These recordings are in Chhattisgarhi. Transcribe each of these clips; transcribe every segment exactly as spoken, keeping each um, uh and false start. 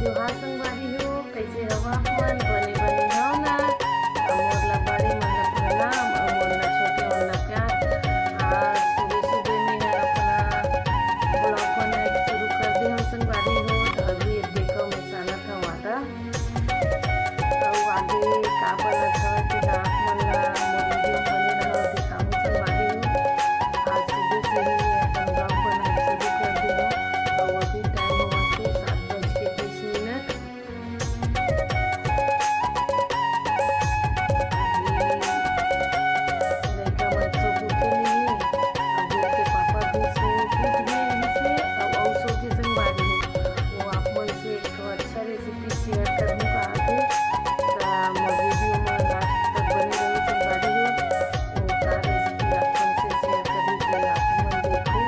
जोहार संगवारी हो, कइसे हव आप मन? बने बने हव ना? अउ मोर ला बड़े मन ला प्रणाम, अउ मोर ला छोटे मन ला प्यार। आज सुबह सुबह में अपन vlog बनाए शुरू कर दे हव संगवारी हो। त अभी देखव मैं सानत हव आटा, अउ आगे का बनत हवय तेला आप मन ला मोर video में बने रहव, दिखाहूं संगवारी हो। आज सुबह से ही मैं अपन vlog बनाए शुरू कर दे हव, अउ अभी time होवत हे सात बज के तीस मिनट। अभी लइका मन सब उठे नइ हे, अभी के पापा भी सो उठ गए रहिस हे, अउ, अउ सो के संगवारी हो। वो आप मन से एक ठो अच्छा recipe share करहूं कहा थे, त मोर video में last तक बने रहू संगवारी हो। वो का recipe आप मन से share करहूं, ते आप मन देखो।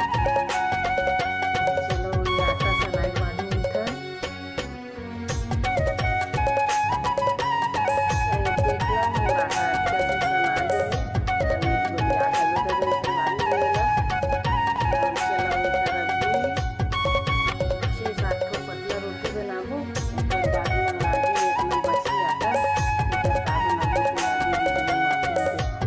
चलो, ये आटा सनाए के बाद मिलथन। ये देख लो, मोर आटा अच्छा से सना दे हे। अभी थोड़ी आटा भी दे दे, सना दे हे। अब चलो, एकर अभी छह सात ठो पतला रोटी बनाबो, ओकर बाद में आगे अपना बची आटा, ओकर का बनाबो, तो आगे video में आप लोग देखो।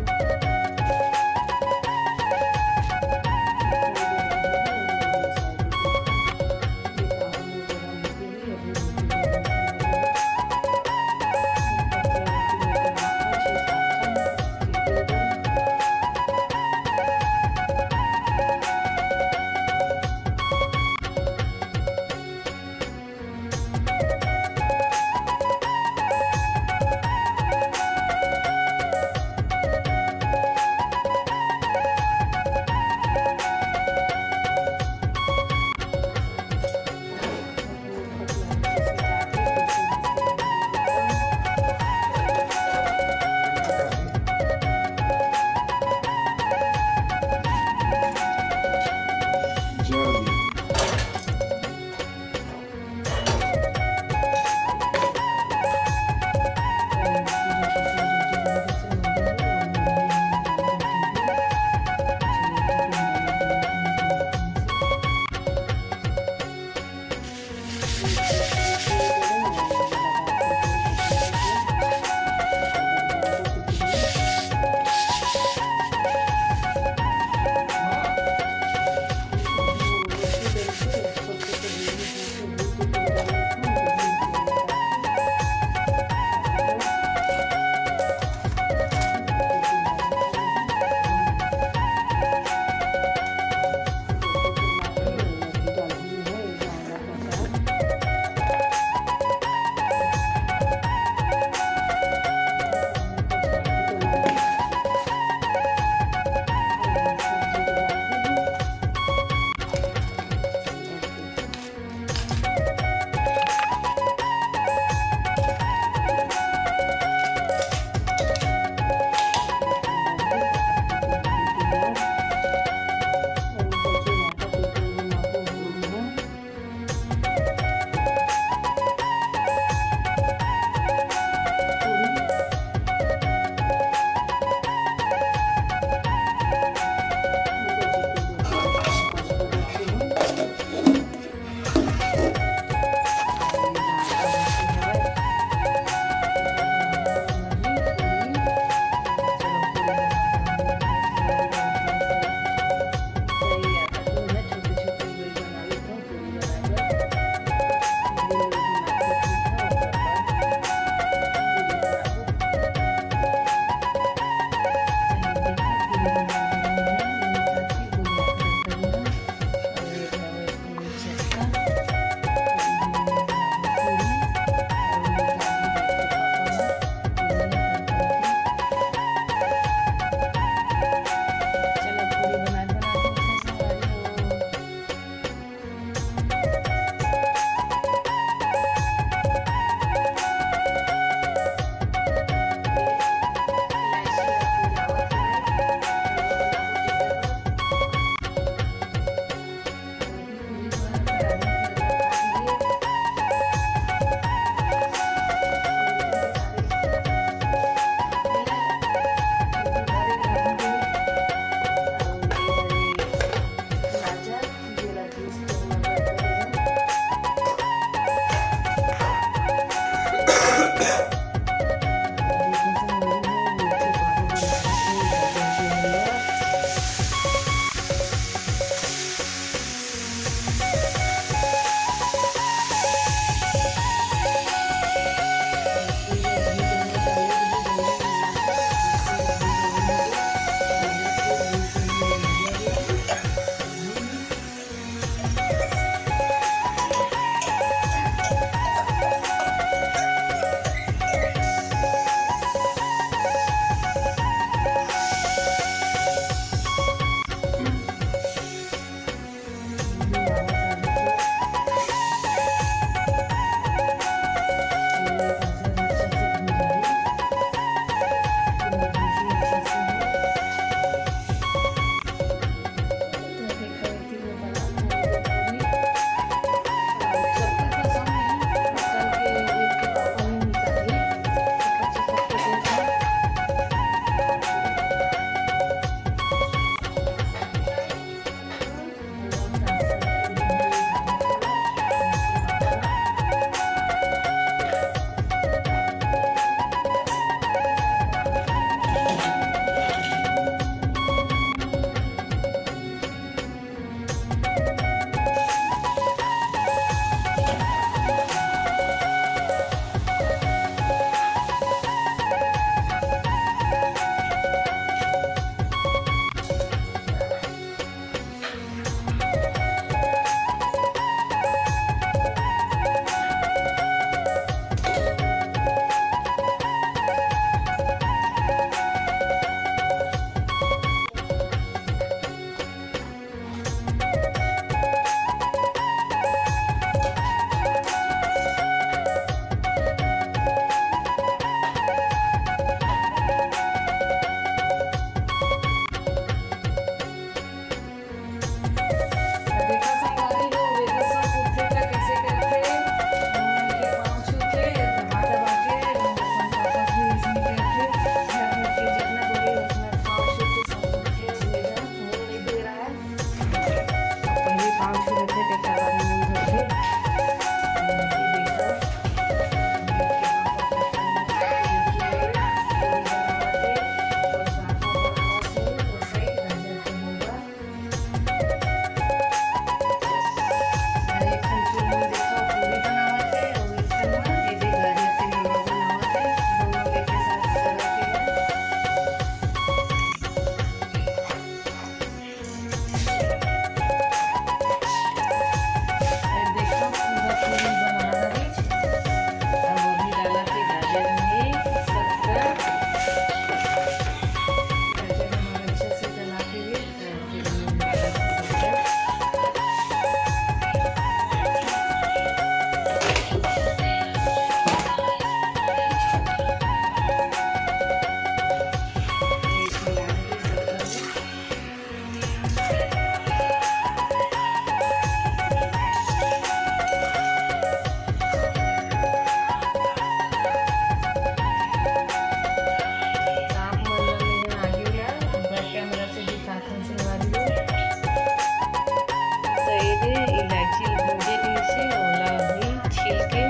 छिल के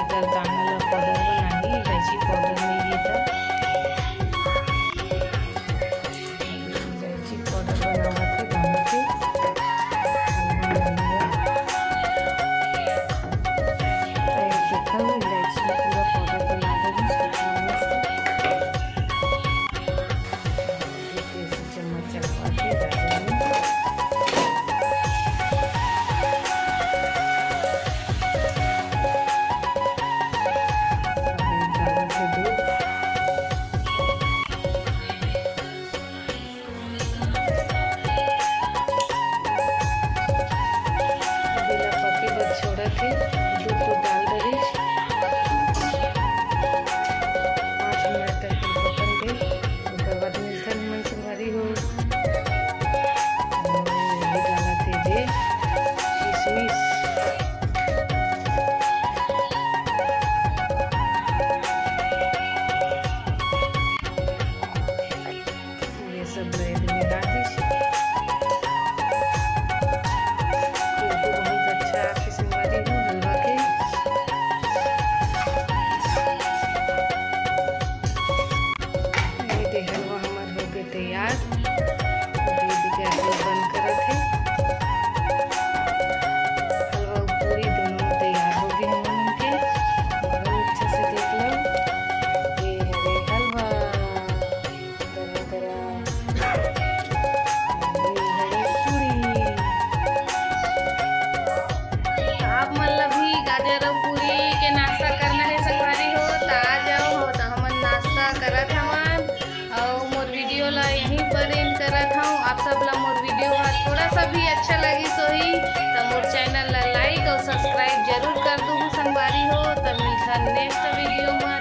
एकर दाना ला पाउडर बनाही, इलायची पाउडर में ये था। इलायची पाउडर बनावत हे दाना के। तो ये देखा, इलायची में पूरा पाउडर बना देबो, कितना मस्त। ऐसे चम्मच चलवा के डाल देंगे। अब ये डालत हे दूध। अब एला पके बर छोड़त हे, दूध तो डाल डरिस। पाँच मिनट तक पकन दे, ओकर बाद मिलथन मन संगवारी हो। और ये डालत हे जे किशमिश। ये सब ला एदे मिला दीजिए। खुशबू बहुत अच्छा आथे संगवारी हो हलवा के। ये दे हलवा हमर हो गए तैयार। अब ये दे गैस ला बंद करत हे। हलवा अउ पूरी दोनों तैयार हो गए हमन के। बहुत अच्छा से देख लो, ये हरे हलवा। गरम गरम। ये हरे पूरी। आप मन ला भी गाजर अउ पूरी के नाश्ता करना हे संगवारी हो, त आ जाओ, हो त हमन नाश्ता करत हवन। अउ मोर वीडियो ला यहीं पर एंड करत हूँ। आप सब ला मोर वीडियो हा थोड़ा सा भी अच्छा लगिस होही, त मोर चैनल ला लाइक अउ सब्सक्राइब जरूर कर दूहू संगवारी हो। त मिलथन नेक्स्ट वीडियो मा।